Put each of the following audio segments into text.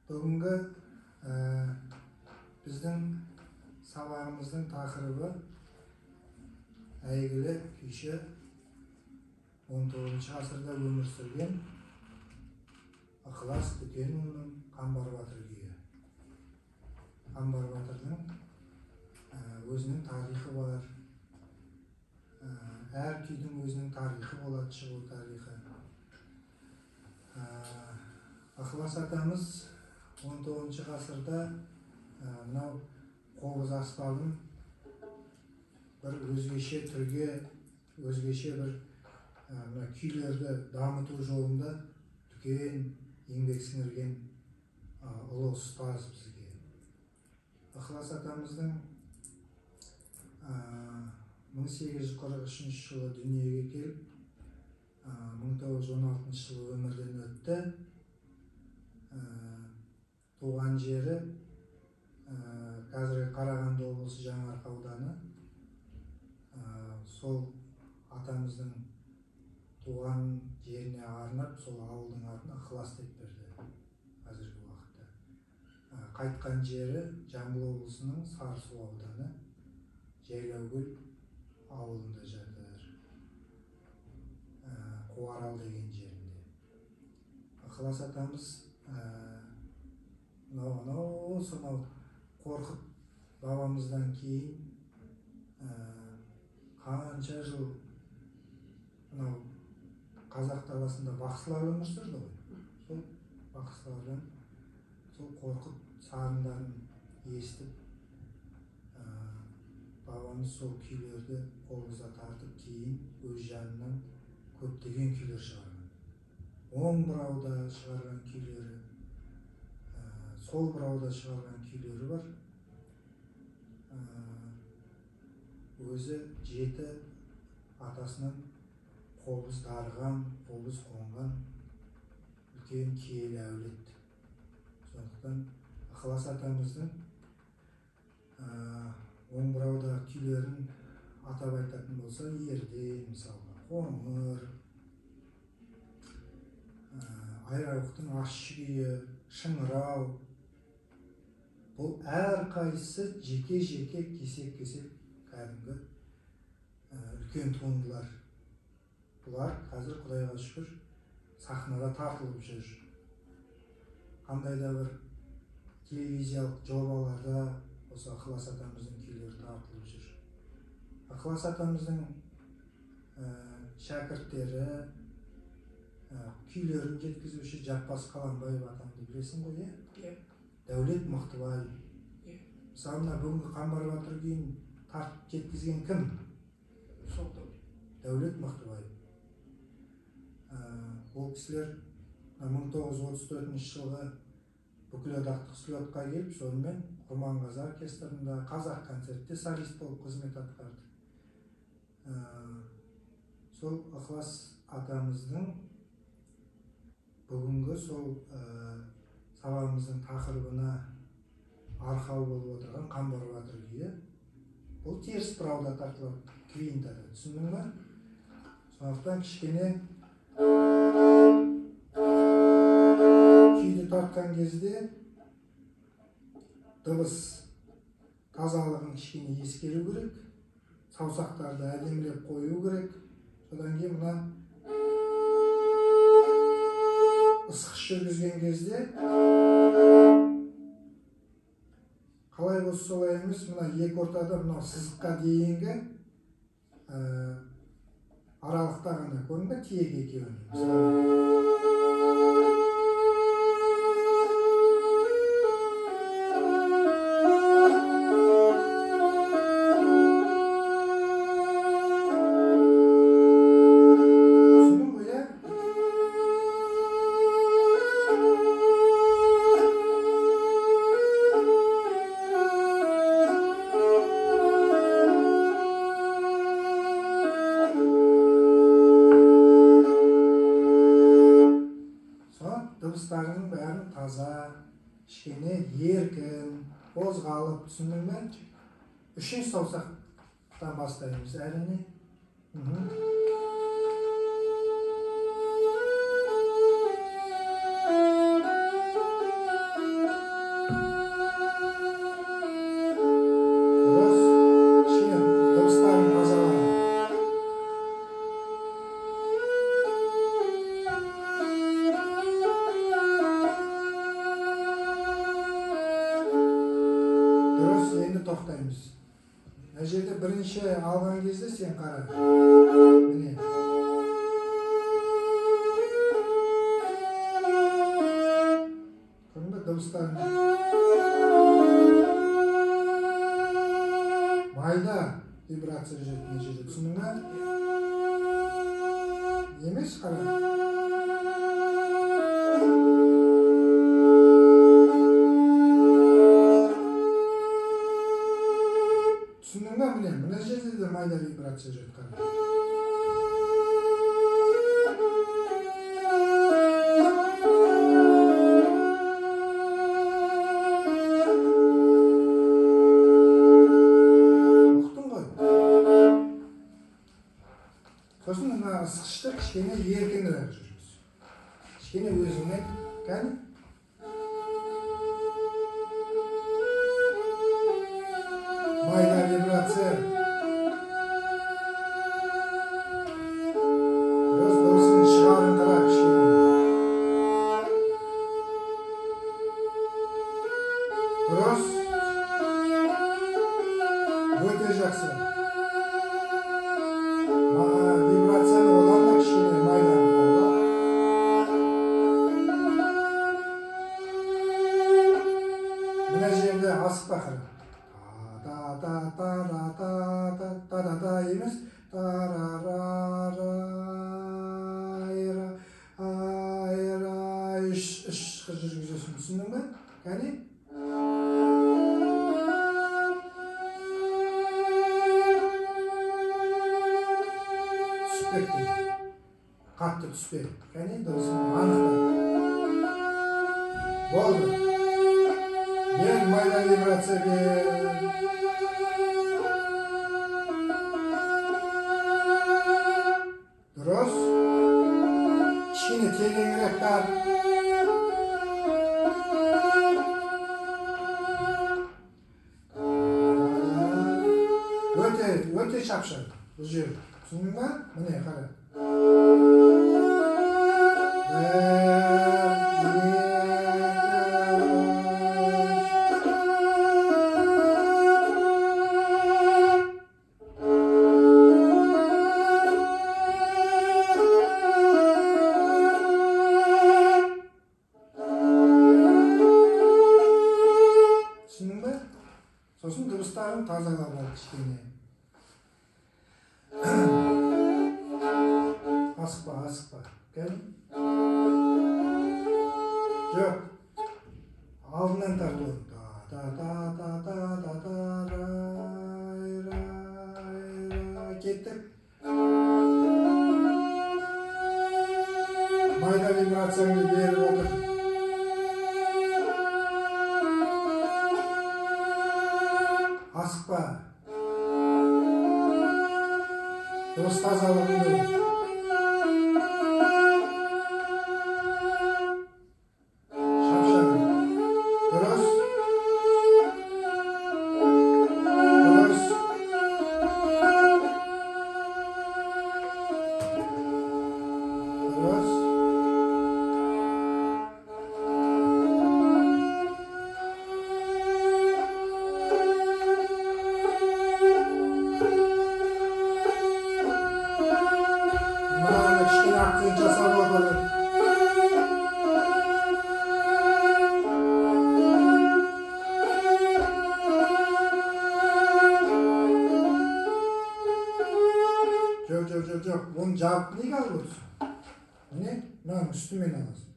Бүгінгі біздің сабағымыздың тақырыбы әйгілі күйші 19 ғасырда өмір сүрген Ықылас Дүкенұлының Қамбар батыр күйі. Қамбар батырдың өзінің тарихы бар. Әр күйдің өзінің тарихы болады, шығу тарихы. Ықылас атамыз 19 ғасырда мынау қобыз аспабын бір өзгеше түрге, өзгеше бір мына күйлерді дамыту жолында үлкен еңбек сіңірген ұлы ұстаз бізге. Ықылас атамыздың 1843 жылы дүниеге келіп, 1916 жылы өмірден өтті. Туған жері қазіргі Қарағанды облысы Жаңаарқа ауданы. Сол атамыздың туған жеріне арнап, сол ауылдың атын Ықылас деп берді қазіргі уақытта. Қайтқан жері Жамбыл облысының Сарысу ауданы Жайлаукөл ауылында жатыр. Қуарал деген жерінде. Ықылас атамыз мынау сонау Қорқыт бабамыздан кейін қанша жыл мынау қазақ даласында бақсылар өмір сүрді ғой. Сол бақсылардан сол Қорқыт сарындарын естіп, бабамыз сол күйлерді қобызда тартып, кейін өз жанынан көптеген күйлер шығарған. Оң бұрауда шығарған күйлері, сол бұрауда шығарған күйлері бар. Өзі жеті атасынан қобыз дарыған, қобыз қонған үлкен киелі әулет. Сондықтан Ықылас атамыздың оң бұрауда күйлерін атап айтатын болса, Ерден мысалға, Қоңыр, Айрауықтың ащы күйі, Шыңырау, бұл әрқайсысы жеке-жеке кесек-кесек кәдімгі үлкен туындылар. Бұлар қазір Құдайға шүкір сахнада тартылып жүр. Қандай да бір телевизиялық жобаларда осы Ықылас атамыздың күйлері тартылып жүр. Ықылас атамыздың шәкірттері, күйлерін жеткізуші Жаппас Қаламбаев атамды білесің ғой, иә? Иә. Дәулет Мықтыбай. Иә. Мысалы, мына бүгінгі Қамбар батыр күйін тартып жеткізген кім? Сол Дәулет. Дәулет Мықтыбай. Ол кісілер 1934 жылғы бүкілодақтық слетқа келіп, сонымен Құрманғазы оркестрінде, Қазақ концертте солист болып қызмет атқарды. Сол Ықылас атамыздың бүгінгі сол сабағымыздың тақырыбына арқау болып отырған Қамбар батыр күйі, бұл теріс бұрауда тартылады, квинтада, түсіндің ба? Сондықтан кішкене күйді тартқан кезде дыбыс тазалығын кішкене ескеру керек, саусақтарды әдемілеп қою керек. Содан кейін мына ысқыш жүргізген кезде қалай болса солай емес, мына екі ортада мынау сызыққа дейінгі аралықта ғана көрінді бе тиек екеуінің. Түсіндің ғой, иә? Дыбыстарының бәрін таза, кішкене еркін, қозғалып, түсіндің бе? Үшінші саусақтан бастаймыз, әрине. Енді тоқтаймыз. Мына жерде бірінші алған кезде сен қара. Міне. Көрдің бе дыбыстарын? Майда вибрация жүреді мына жерде. Түсіндің бе? Емес, қара. Түсіндің бе? Міне, мына жерде де майда вибрация жүреді, қара. Ұқтың ғой? Сосын мына ысқышты кішкене еркінірек жүргіз. Кішкене өзіңмен, кәне. Майда вибрация. Дұрыс, дыбысын шығарыңқыра кішкене. Дұрыс. Өте жақсы. Вибрацияны одан да кішкене майдаңқырап. Мына жерде асықпа, қара. Та та та та та та та та та емес. Та ра ра ра ра ай ра үш үш жүргізесің, түсіндің бе? Кәне? Түсіп кетті. Қатты түспе. Кәне, дыбысын анықта. Болды. Бер майда вибрация бер. Дұрыс. Кішкене тереңірек тарт. Өте, өте шапшаң бұл жер. Түсіндің бе? Міне, қара. 1, 2, 3. Түсіндің бе? Сосын дыбыстарын тазалап ал кішкене. Асықпа, асықпа. Кәне? Жоқ. Алдынан тарт оны. Та та та та та та рай рай рай. Кеттік. Майда вибрацияңды беріп отыр. Асықпа. Дыбыс тазалығыңды. Шапшаң. Дұрыс. Дұрыс. Дұрыс. Мынаны кішкене акцент жасап отыр. Жоқ, жоқ, жоқ, жоқ. Оны жауып неге алып отырсың? Міне, мынаның үстімен аласың.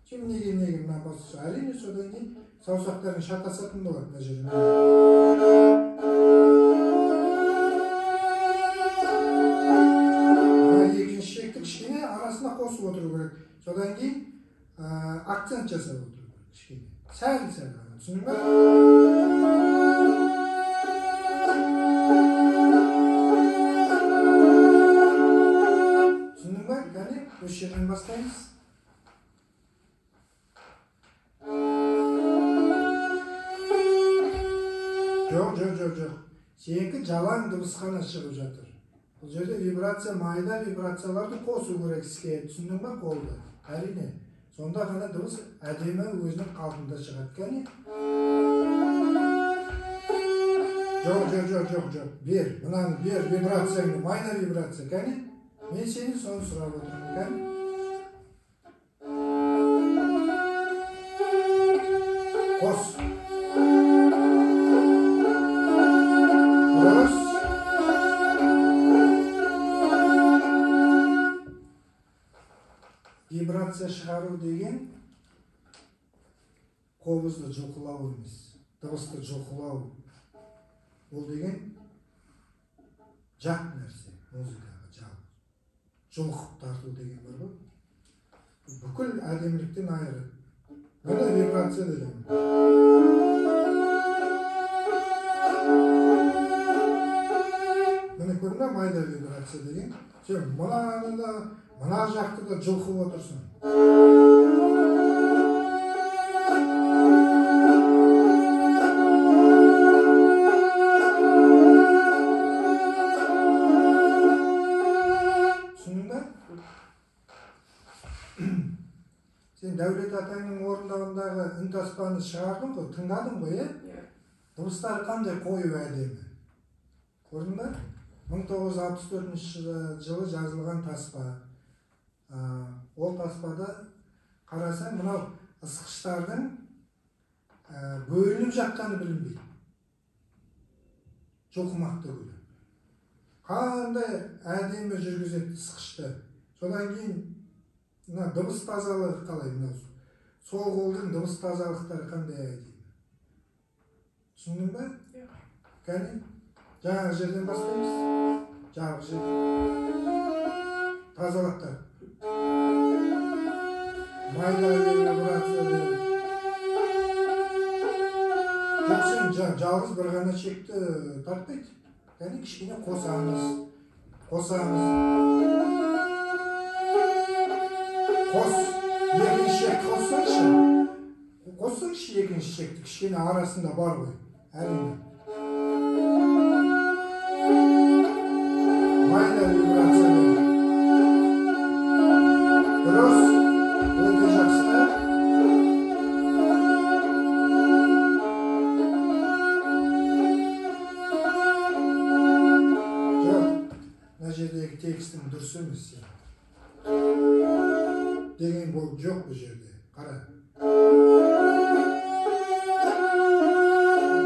Сен неге неге мына бассың? Әрине, содан кейін саусақтарың шатасатын болады мына жерде. Мына екінші шекті кішкене арасына қосып отыру керек. Содан кейін акцент жасап отыру керек кішкене. Сәл-сәл ғана, түсіндің бе? Түсіндің бе? Кәне, осы жерден бастаймыз. Жоқ, жоқ, жоқ, жоқ. Сенікі жалаң дыбыс қана шығып жатыр. Бұл жерде вибрация, майда вибрацияларды қосу керек іске. Түсіндің бе, қолды? Әрине. Сонда ғана дыбыс әдемі өзінің қалпында шығады. Кәне? Жоқ, жоқ, жоқ, жоқ, жоқ. Бер, мынаны бер, вибрацияңды, майда вибрация. Кәне, мен сені соны сұрап отырмын, кәне. Қос. Дұрыс. Вибрация шығару деген қобызды жұлқылау емес, дыбысты жұлқылау. Ол деген жат нәрсе, музыкаға жалпы. Жұлқып тарту деген бар ғой. Бүкіл әдеміліктен айырады. Міне вибрация деген. Міне көрдің бе, майда вибрация деген. Сен мынаны да, мына жақты да жұлқып отырсың. Түсіндің бе? Сен Дәулет атаңның орындауындағы үнтаспаны шығардың ғой, тыңдадың ғой, е? Иә. Дыбыстары қандай қою әдемі. Көрдің бе? 1964 жылы жазылған таспа. Ол таспада қарасаң, мынау ысқыштардың бөлініп жатқаны білінбейді. Жұлқымақ түгілі. Қандай әдемі жүргізеді ысқышты. Содан кейін мына дыбыс тазалығы қалай, мынау сол қолдың дыбыс тазалықтары қандай әдемі. Түсіндің бе? Иә. Кәне, жаңағы жерден бастаймыз. Жаңағы жер. Тазалықтар. Майда вибрация беріп. Жоқ, сен жалғыз бір ғана шекті тартпайды. Кәне, кішкене қосамыз. Қосамыз. Қос. Екінші шекті қоссаңшы. Қоссаңшы екінші шекті. Кішкене арасында бар ғой. Әрине. Майда вибрация беріп. Дұрыс. Өте жақсы. Жоқ, мына жердегі текстің дұрыс емес сен. Деген болып жоқ бұл жерде. Қара.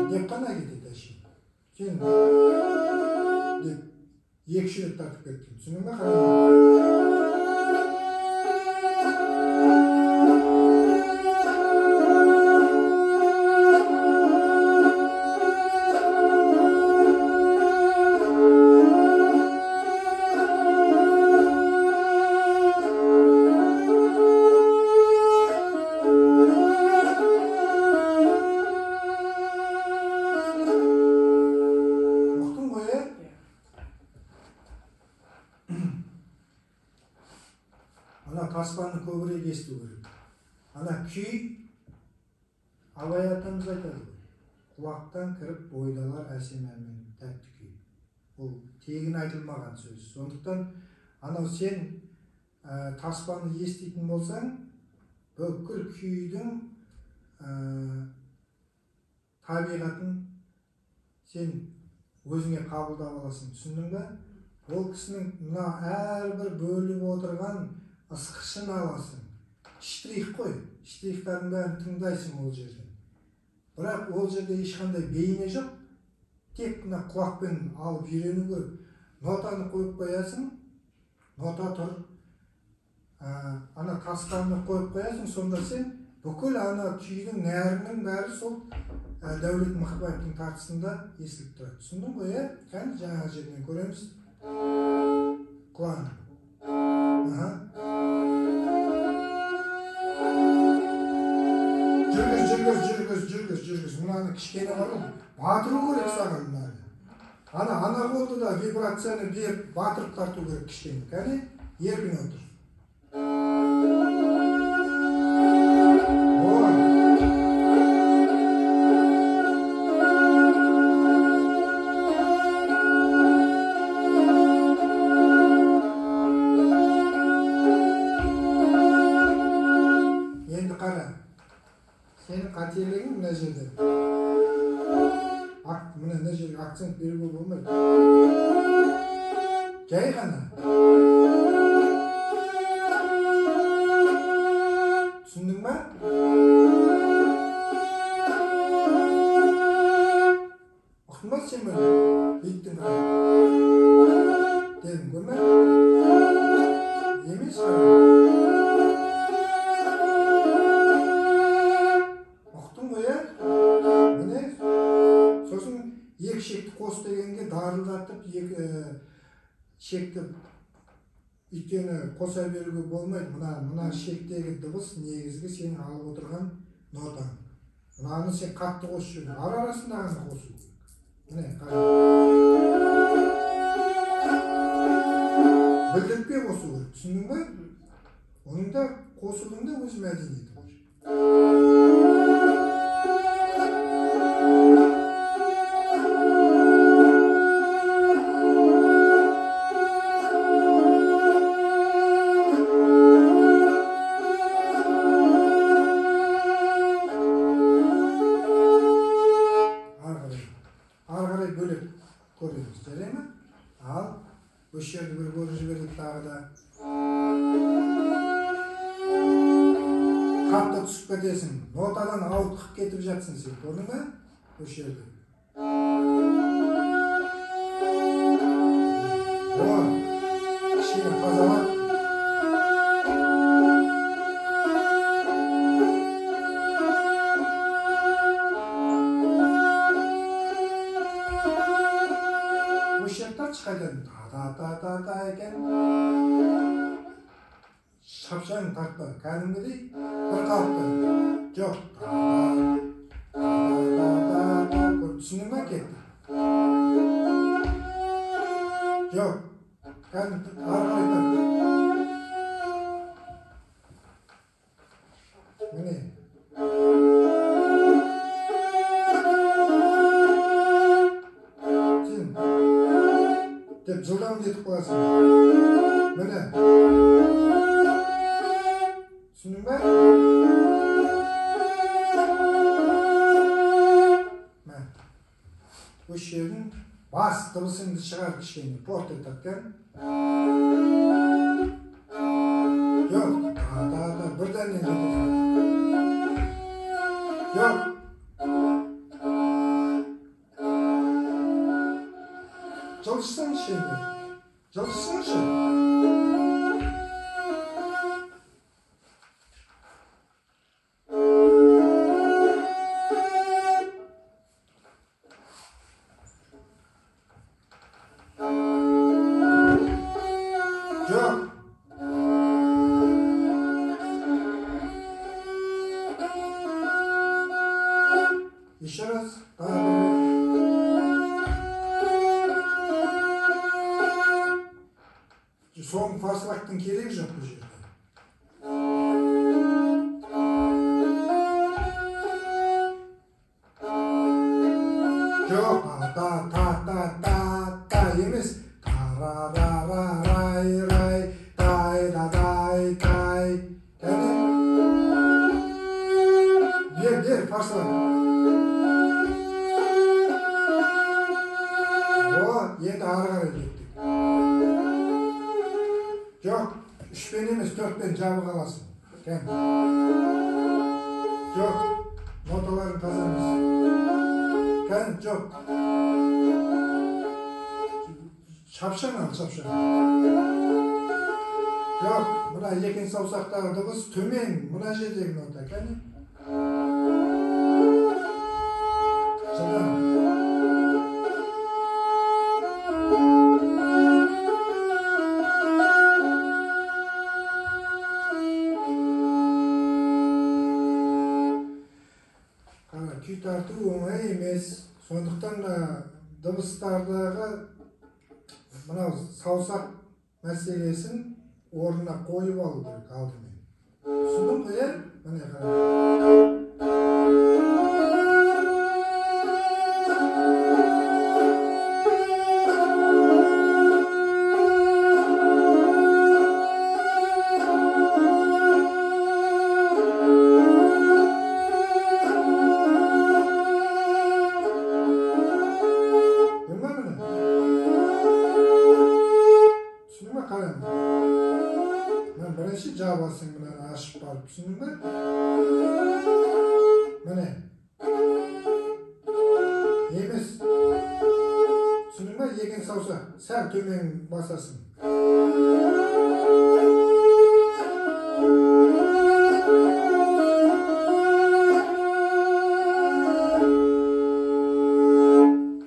Деп қана кетеді әшейін. Сен деп екі-үш рет тартып кеттің. Түсіндің бе? Қара. Ұқтың ғой, е? Ана таспаны көбірек есту керек. Ана күй, Абай атамыз айтады ғой, құлақтан кіріп бойдалар әсем әнмен тәтті күй. Ол тегін айтылмаған сөз. Сондықтан анау сен таспаны еститін болсаң, бүкіл күйдің табиғатын сен өзіңе қабылдап аласың. Түсіндің бе? Ол кісінің мына әрбір бөліп отырған ысқышын аласың. Штрих қой. Штрихтардың бәрін тыңдайсың ол жерде. Бірақ ол жерде ешқандай бейне жоқ. Тек мына құлақпен алып үйрену керек. Нотаны қойып қоясың, нота тұр. Ана таспаны қойып қоясың, сонда сен бүкіл ана күйдің нәрінің бәрі сол Дәулет Мықыбаевтың тартысында естіліп тұрады. Түсіндің ғой, е? Кәне, жаңағы жерінен көреміз. Құлағың. Аха. Жүргіз, жүргіз, жүргіз, жүргіз, жүргіз. Мынаны кішкене бар ғой. Батыру керек саған мынаны. Ана қолды да вибрацияны беріп, батырып тарту керек кішкене. Кәне, еркін отыр. Енді қара. Сенің қателігің мына жерде. Мына мына жерге акцент беруге болмайды. Жай ғана. Түсіндің ба? Ұқтың ба сен мені? Бүйттің қара. Дедім, көрме? Емес қара. Ұқтың ғой, ә? Міне. Сосын екі шекті қос дегенге дарылдатып, екі шекті өйткені қоса беруге болмайды. Мына шектегі дыбыс негізгі сенің алып отырған нотаң. Мынаны сен қатты қосып жүрдің. Ара арасында ғана қосу керек. Міне, қара. Білдіртпей қосу керек. Түсіндің бе? Оның да қосудың да өз мәдениеті бар. Ары қарай бөлек көреміз, жарай ма? Ал, осы жерді бір көріп жібердік тағы да. Қатты түсіп кетесің, нотадан ауытқып кетіп жатсың сен, көрдің бе? Осы жерді. О, кішкене тазалап. Осы жерді тартшы қайтадан. Та-та-та-та екен. Шапшаң тартпа, кәдімгідей бір қалыпты. Жоқ. Та-та-та-та-та. Түсіндің ба, кетті? Жоқ. Кәдімгі ары қарай тарт. Міне. Сен деп жылдам кетіп қаласың. Міне. Түсіндің бе? Мә. Осы жердің бас дыбысыңды шығар кішкене. Форте тартқан. Жоқ. Та-та-та. Бірден кетесің. Жоқ. Жылжысаңшы енді. Жылжысаңшы. Жоқ. Еще раз. Тағы бір. Соңғы форслактың керегі жоқ бұл жерде. Жоқ, та та та та та емес. Та ра ра ра рай рай тай да дай тай. Кәне? Бер, бер, форслак. О, енді ары қарай кеттік. Жоқ, үшпен емес, төртпен жабық аласың. Кәне. Жоқ, ноталарың таза емес. Кәне, жоқ. Шапшаң ал, шапшаң. Жоқ, мына екінші саусақтағы дыбыс төмен, мына жердегі нота, кәне. Жылдам. Қара, күй тарту оңай емес. Сондықтан да дыбыстардағы мынау саусақ мәселесін орнына қойып алу керек алдымен. Түсіндің ғой, ә? Міне қара. Сәл төмен басасың.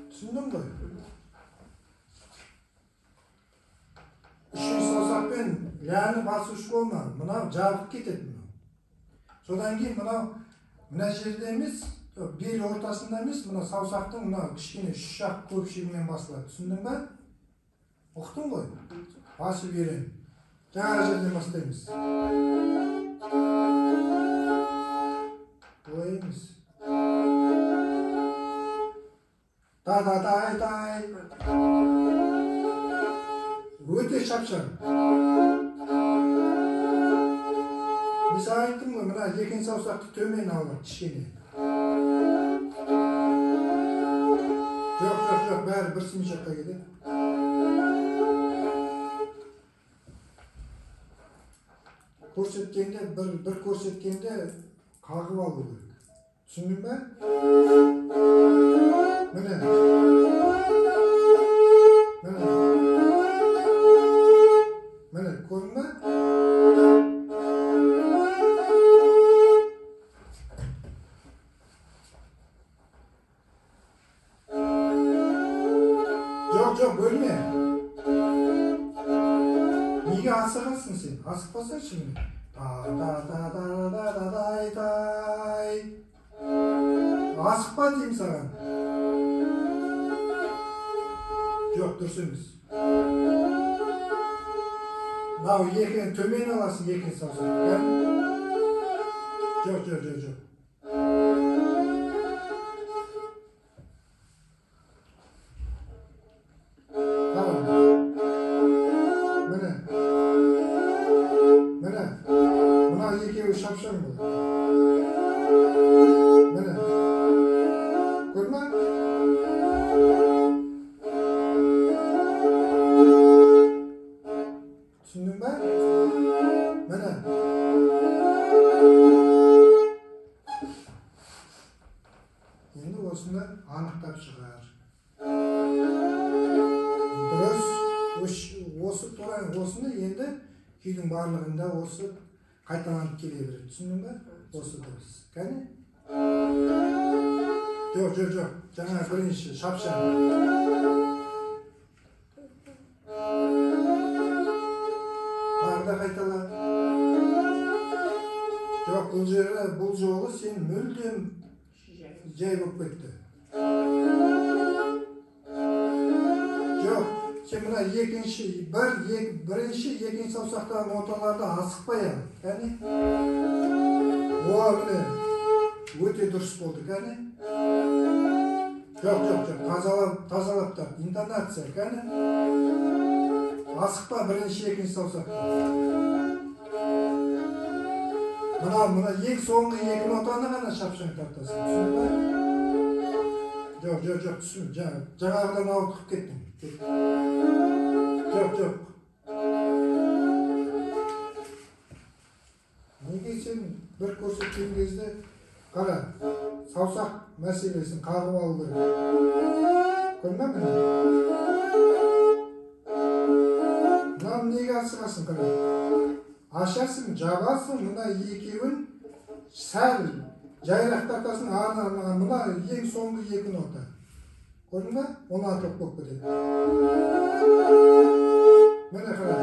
Түсіндің ғой? Үшінші саусақпен ляны басушы болма. Мынау жабық кетеді мынау. Содан кейін мынау мына жерде емес, бел ортасында емес, мына саусақтың мына кішкене үш жақ көпшігімен басылады. Түсіндің ба? Ұқтың ғой? Басып үйрен. Жаңа жерден бастаймыз. Олай емес. Та-та-тай-тай. Өте шапшаң. Мен саған айттым ғой, мына екінші саусақты төмен алып, кішкене. Жоқ, жоқ, жоқ, бәрі бір смычокқа кетеді. Көрсеткенде, бір көрсеткенде қағып алу керек. Түсіндің бе? Міне. Міне. Міне, көрдің бе? Жоқ, жоқ, бөлме. Неге асығасың сен? Асықпасаңшы міне. Та-та-та-та-та-та-тай. Асықпа деймін саған. Жоқ, дұрыс емес. Мынау екіні төмен аласың, екінші саусақ. Жоқ, жоқ, жоқ, жоқ. Міне. Міне. Мына екеуі шапшаң болды. Міне. Көрдің бе? Түсіндің бе? Міне. Енді осыны анықтап шығар. Дұрыс. Осы тура осыны енді күйдің барлығында осы қайталанып келе береді. Түсіндің бе? Осы дұрыс. Кәне? Жоқ, жоқ, жоқ. Жаңа бірінші шапшаң. Тағы да қайтала. Жоқ, бұл жері, бұл жолы сен мүлдем жай болып кетті. Жоқ, сен мына екінші, бірінші, екінші саусақтағы ноталарды асықпай ал. Кәне? О, міне. Өте дұрыс болды, кәне? Жоқ, жоқ, жоқ, тазалап, тазалап тарт. Интонация, кәне? Асықпа бірінші, екінші саусақты. Мына ең соңғы екі нотаны ғана шапшаң тартасың. Түсіндің бе? Жоқ, жоқ, жоқ, түсін. Жаңағыдан ауытқып кеттің. Жоқ, жоқ. Неге сен бір көрсеткен кезде қара, саусақ мәселесін қағып алу керек. Көрдің бе міне? Мынаны неге асығасың, қара? Ашасың, жабасың, мына екеуін сәл жайырақ тартасың, ана мына ең соңғы екі нота. Көрдің бе? Оны атылып болып кетеді. Міне қара.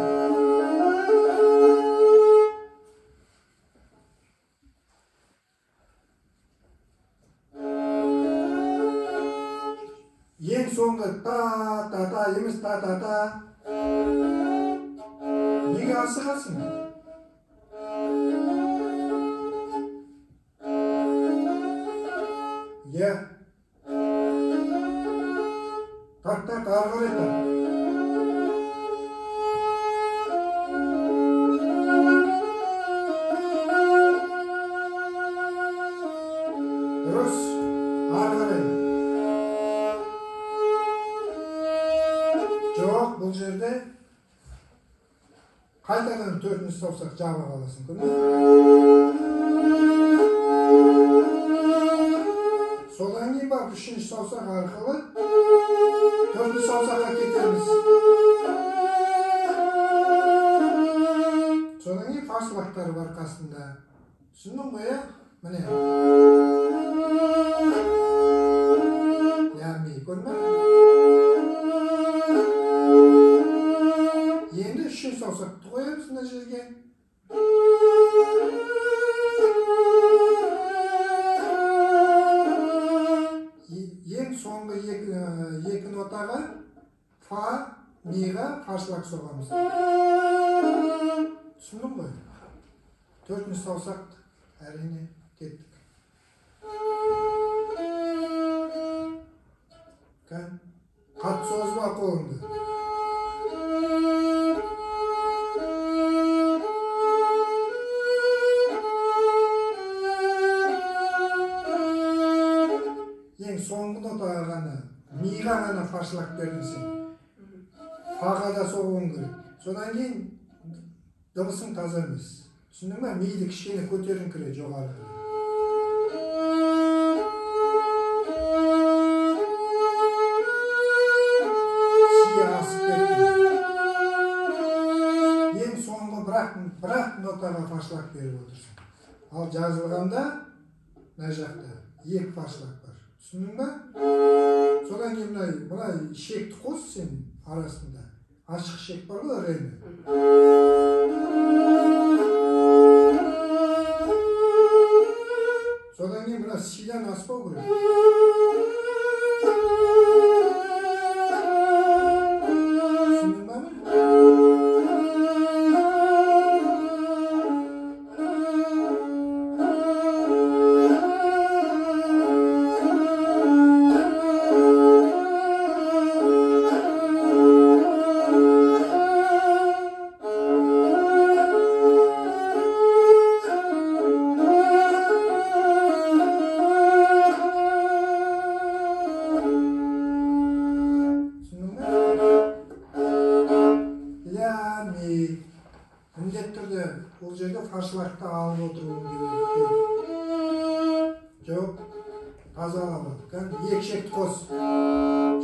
Ең соңғы та-та-та емес, та-та-та. Неге асығасың? Иә. Тарт, тарт, ары қарай тарт. Дұрыс, ары қарай. Жоқ, бұл жерде қайтадан төртінші саусақ жабық аласың, көрдің бе? Содан кейін барып үшінші саусақ арқылы төртінші саусаққа кетеміз. форшлактар бар қасында. Түсіндің ғой, иә? Міне. Ля, ми, көрдің бе? Енді үшінші саусақты қоямыз мына жерге. Ең соңғы екі нотаға фа, миға форшлаг соғамыз. Түсіндің ғой? Төртінші саусақ әрине кеттік. Қатты созба қолыңды. Ең соңғы нотаға ғана, миға ғана форшлаг бердің сен. Фаға да соғуың керек. Содан кейін дыбысың таза емес. Түсіндің бе? Миды кішкене көтеріңкіре жоғары. Си асып кетті. Ең соңғы бірақ нотаға форшлаг беріп отырсың. Ал жазылғанда мына жақта екі форшлаг бар. Түсіндің бе? Содан кейін мына шекті қос сен арасында. Ашық шек бар ғой, рені. Содан кейін мына сидан аспау керек. Түсіндің бе? Міндетті түрде ол жерде форшлagты алып отыруың керек. Жоқ, тазалап ал. Екі шекті қос.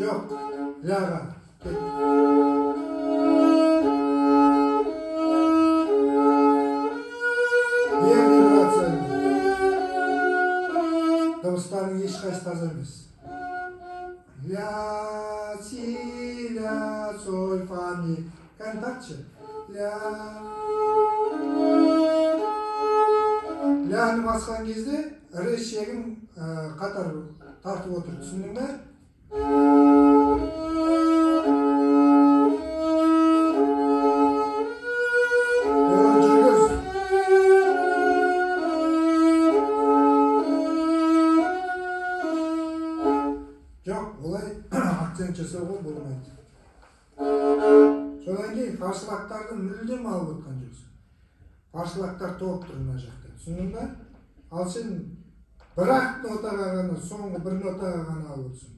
Жоқ, ляға. Кет. Бер вибрацияны. Дыбыстарың ешқайсысы таза емес. Ля, си, ля, соль, фа, ми. Кәне тартшы. Ля. Ляны басқан кезде ре шегін қатар тартып отыр. Түсіндің бе? Жүргіз. Жоқ, олай акцент жасауға болмайды. Содан кейін форшлактарды мүлдем алып отқан жоқсың. Форшлактар толып тұр мына жақта. Түсіндің бе? Ал сен бір-ақ нотаға ғана, соңғы бір нотаға ғана алып отырсың.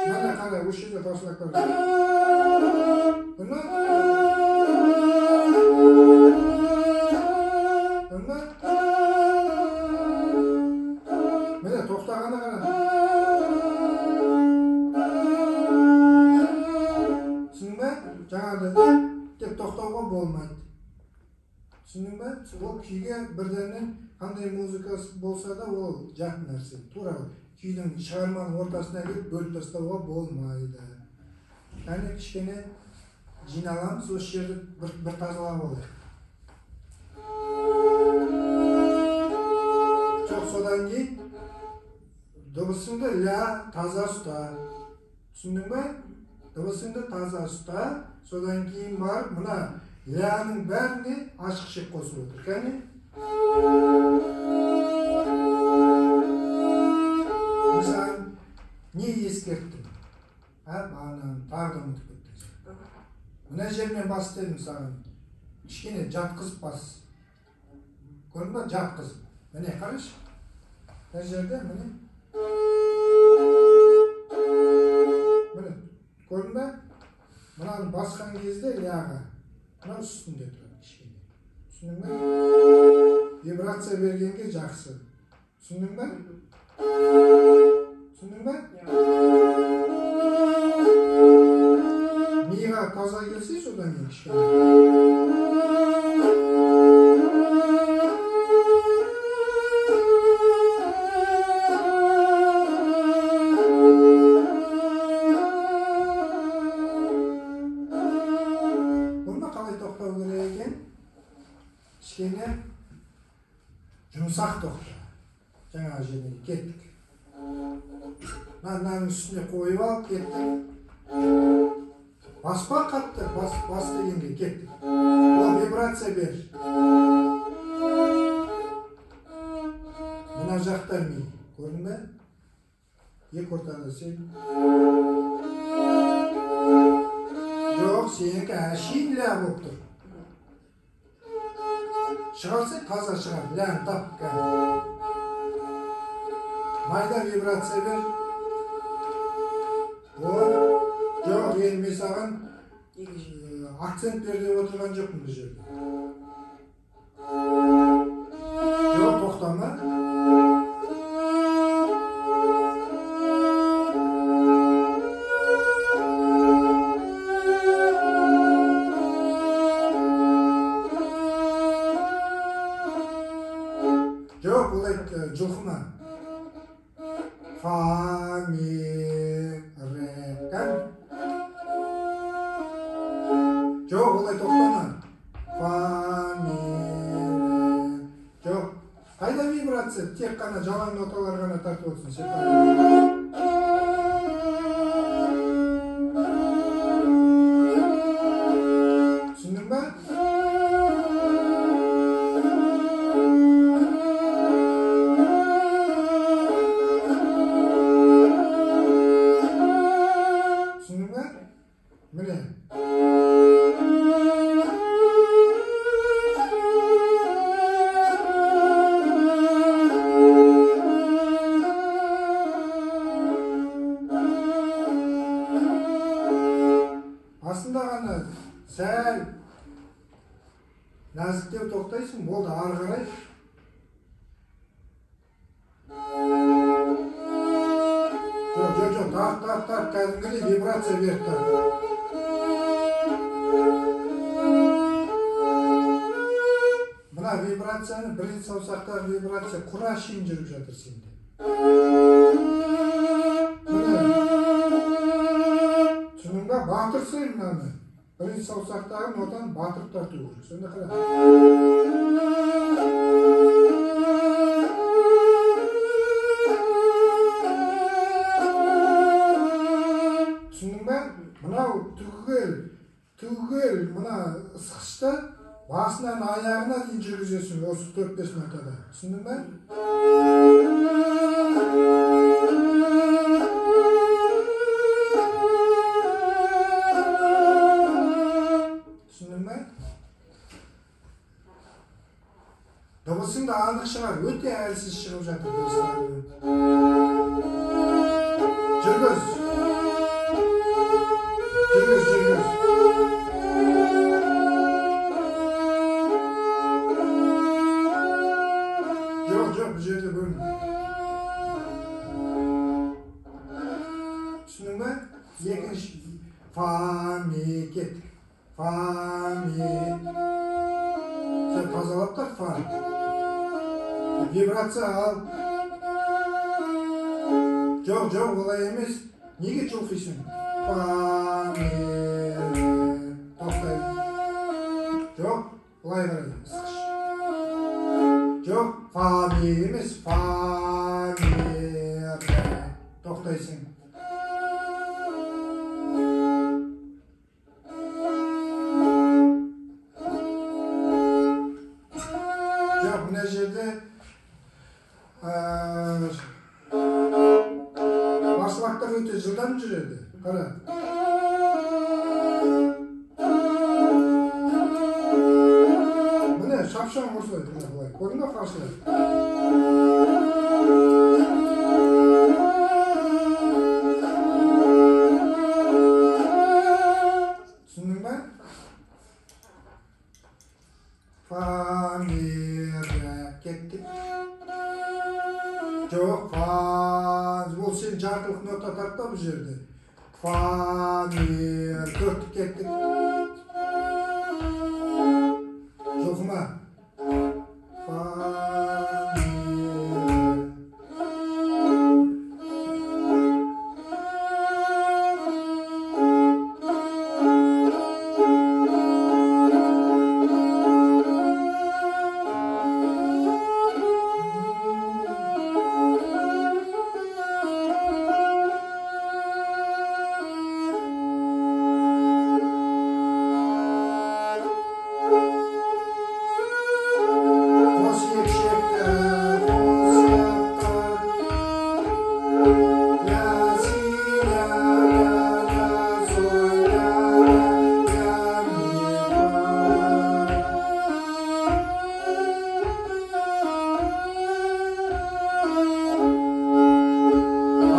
Мына қара, осы жерде форшлаг бар. Бұны? Бұны? Міне, тоқтағаны қара. Түсіндің бе? Жаңағы деп тоқтауға болмайды. Түсіндің бе? Ол күйге бірденнен қандай музыка болса да ол жат нәрсе. Тура күйдің шығарманың ортасына келіп бөліп тастауға болмайды. Яғни кішкене жиналамыз, осы жерді бір тазалап алайық. Жоқ, содан кейін дыбысыңды ля таза ұста. Түсіндің бе? Дыбысыңды таза ұста. Содан кейін барып мына ляның бәріне ашық шек қосып отыр. Кәне? Мен саған не ескерттім? Бағананы тағы да ұмытып кеттің. Мына жермен бас дедім саған. Кішкене жатқызып бас. Көрдің бе? Жатқызып. Міне қарашы. Мына жерде міне. Міне, көрдің бе? Мынаны басқан кезде ляға мына үстінде тұрады кішкене. Түсіндің бе? Вибрация бергенге жақсы. Түсіндің бе? Түсіндің бе? Фаға таза келсе, содан кейін кішкене. Бұны қалай тоқтау керек екен? Кішкене жұмсақ тоқта. Жаңағы жеріне кеттік. Мынаның үстіне қойып алып кеттік. Баспа қатты, бас дегенге кеттік. Ол вибрация бер. Мына жақта ми, көрдің бе? Екі ортада сен. Жоқ, сенікі әшейін ля болып тұр. Шығарсаң таза шығар, ляны тап кәдімгі. Майда вибрация бер. Жоқ, енді мен саған акцент бер деп отырған жоқпын бұл жерде. Жоқ, тоқтама. Жоқ, олай жұлқыма. Фа, ми, ре, кән. Жоқ, олай тоқтама. Фа, ми, ре. Жоқ. Қайда вибрация? Тек қана жалаң ноталар ғана тартып отырсың. Сен түсіндің ба? Түсіндің ба? Міне. Басында ғана сәл нәзіктеу тоқтайсың, болды, ары қарай. Жоқ, жоқ, жоқ, тарт, тарт, тарт, кәдімгідей вибрация беріп тарт. Мына вибрацияны бірінші саусақтағы вибрация құра шейін жүріп жатыр сенде. Міне. Түсіндің ба? Батырсың мынаны. Бірінші саусақтағы нотаны батырып тарту керек. Сонда қара. Түсіндің ба? Мынау түгел мына ысқышты басынан аяғына дейін жүргізесің осы 4-5 нотада. Түсіндің ба? Түсіндің ба? Дыбысың да анық шығар, өте әлсіз шығып жатыр дыбыстарың. Жүргіз. Жүргіз, жүргіз. Жоқ, жоқ, бұл жерде бөлме. Түсіндің ба? Екінші фа, ми, кеттік. Фа, ми. Сен тазалап тарт фаны. Вибрация ал. Жоқ, жоқ, олай емес. Неге жұлқисың? Фа, ми, ре. Тоқтай. Жоқ, былай қарай ысқыш. Жоқ, фа, ми емес, фа, ми, ре. Тоқтайсың. Жоқ, мына жерде форшлактар өте жылдам жүреді. Қара. Міне, шапшаң осылай, міне былай. Көрдің бе форшлаг? Түсіндің бе? Фа, ми, ре, кеттік. Жоқ, фа, ол сен жартылық нота тартпа бұл жерде. Фа, ми, төрттік кеттік. Жылқыма. Фа, ми. Қос екшекті, қос жақтан. Ля, си, ля, ля, ля, соль, ля, ля, ля, ми, фа.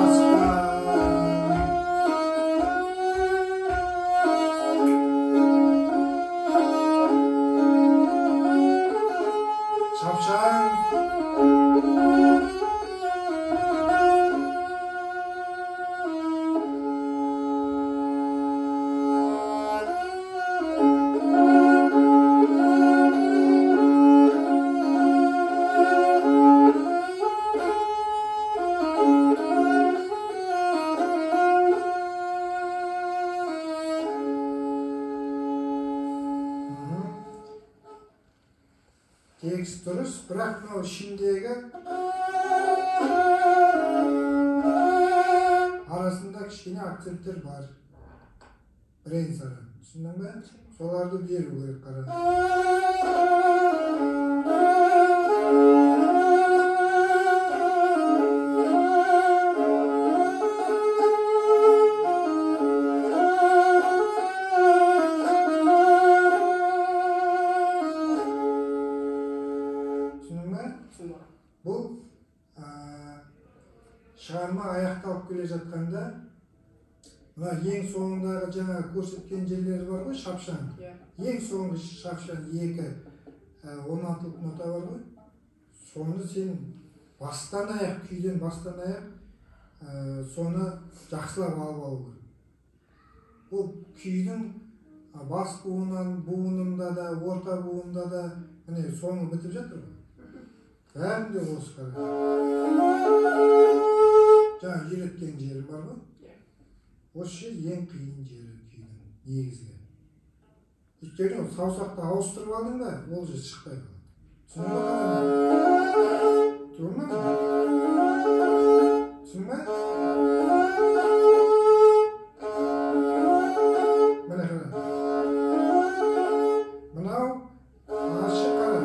Аспан. Шапшаң. Мгм. Текст дұрыс, бірақ мынау ішіндегі арасында кішкене акценттер бар. Бірен саран. Түсіндің бе? Соларды беру керек, қара. Түсіндің бе? Түсіндім аға. Бұл шығарма аяқталып келе жатқанда мына ең соңындағы жаңа көрсеткен жерлері бар ғой, шапшаң. Иә. Ең соңғы шапшаң 2 16-лық нота бар ғой. Соны сен бастан аяқ, күйден бастан аяқ соны жақсылап алып алу керек. Бұл күйдің бас буынында да, орта буынында да, міне соңы бітіп жатыр ғой. Бәрінде осы қара. Жаңа үйреткен жерім бар ғой. Иә. Осы жер ең қиын жері күйдің негізгі. Өйткені ол саусақты ауыстырып алдың да, ол жер шықпай қалады. Түсіндің бе қалай? Түсіндің бе? Түсіндің бе? Міне қара. Мынау ашық қара.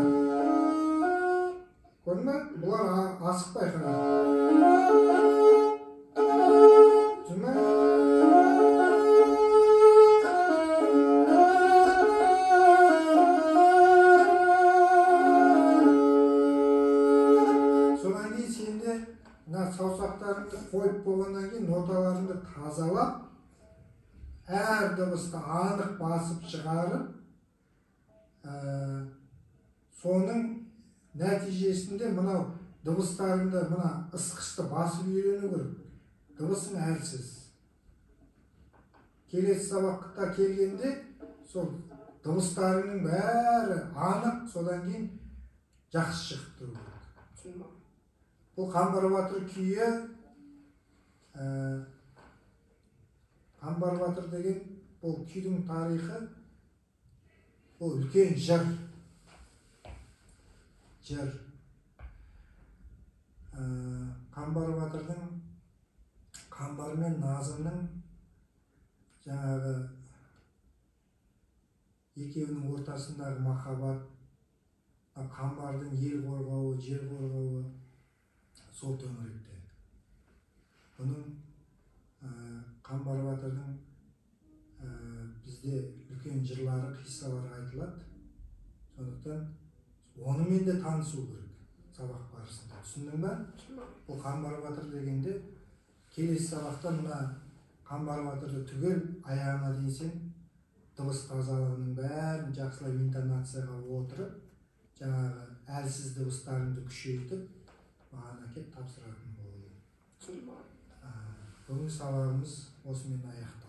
Көрдің бе? Бұлар асықпай қара. Түсіндің бе? Содан кейін сенде мына саусақтарыңды қойып болғаннан кейін ноталарыңды тазалап, әр дыбысты анық басып шығарып, соның нәтижесінде мынау дыбыстарыңды, мына ысқышты басып үйрену керек. Дыбысың әлсіз. Келесі сабақта келгенде сол дыбыстарыңның бәрі анық, содан кейін жақсы шығып тұру керек. Түсіндім аға. Бұл Қамбар батыр күйі, Қамбар батыр деген бұл күйдің тарихы, бұл үлкен жыр. Жыр. Қамбар батырдың, Қамбар мен Назымның жаңағы екеуінің ортасындағы махаббат, Қамбардың ел қорғауы, жер қорғауы сол төңіректе. Бұның Қамбар батырдың бізде үлкен жырлары, қиссалары айтылады. Сондықтан онымен де танысу керек сабақ барысында. Түсіндің бе? Түсіндім. Бұл Қамбар батыр дегенде келесі сабақта мына Қамбар батырды түгел аяғына дейін сен дыбыс тазалығының бәрін жақсылап интонацияға отырып, жаңағы әлсіз дыбыстарыңды күшейтіп, маған әкеп тапсыратын болу. Түсіндім. Бүгінгі сабағымыз осымен аяқталды.